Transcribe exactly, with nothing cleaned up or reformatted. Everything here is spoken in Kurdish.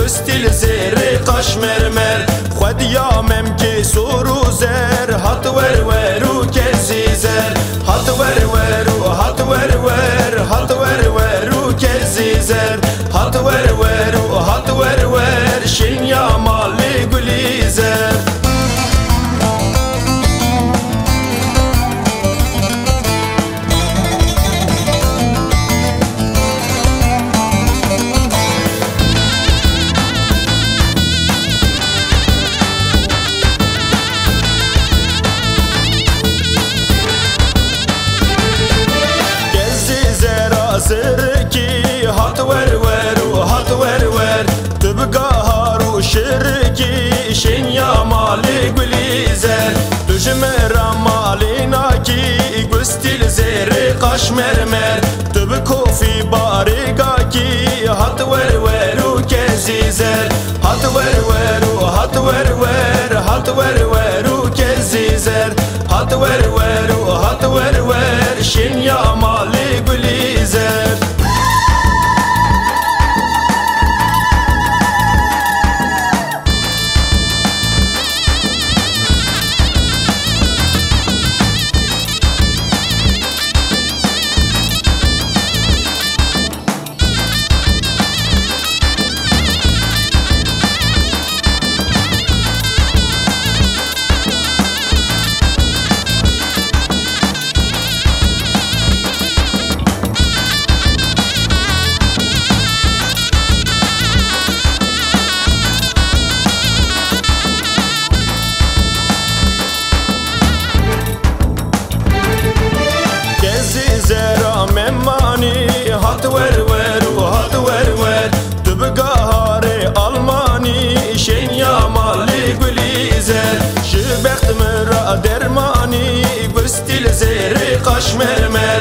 Stîl zêrê qaş mermer, xwediya memkê sor û zer, hat wer wer û kezî zer, hat wer wer û hat wer wer, hat wer wer û kezî zer, hat wer wer û hat wer wer, şinya malê gulî zer. Kezî zera zirikî, hat wer wer û hat wer wer. Tu bi gahar û şirikî, şinya malê gulî zer. Tu ji me re malê nakî, gustîl zêrê qaş mermer. Tu bi kofî barê gakî, hat wer wer û kezî zer. Hat wer wer û hat wer wer, hat wer wer û kezî zer. Hat wer wer û hat wer wer, şinya malê gulî zer. Kezî zera memanî, hat wer wer û hat wer wer. Tu bi gaharê Almanî, şenya malê gulî zer. Ji bext min re dermanî, gustîl zêrê qaş mermer.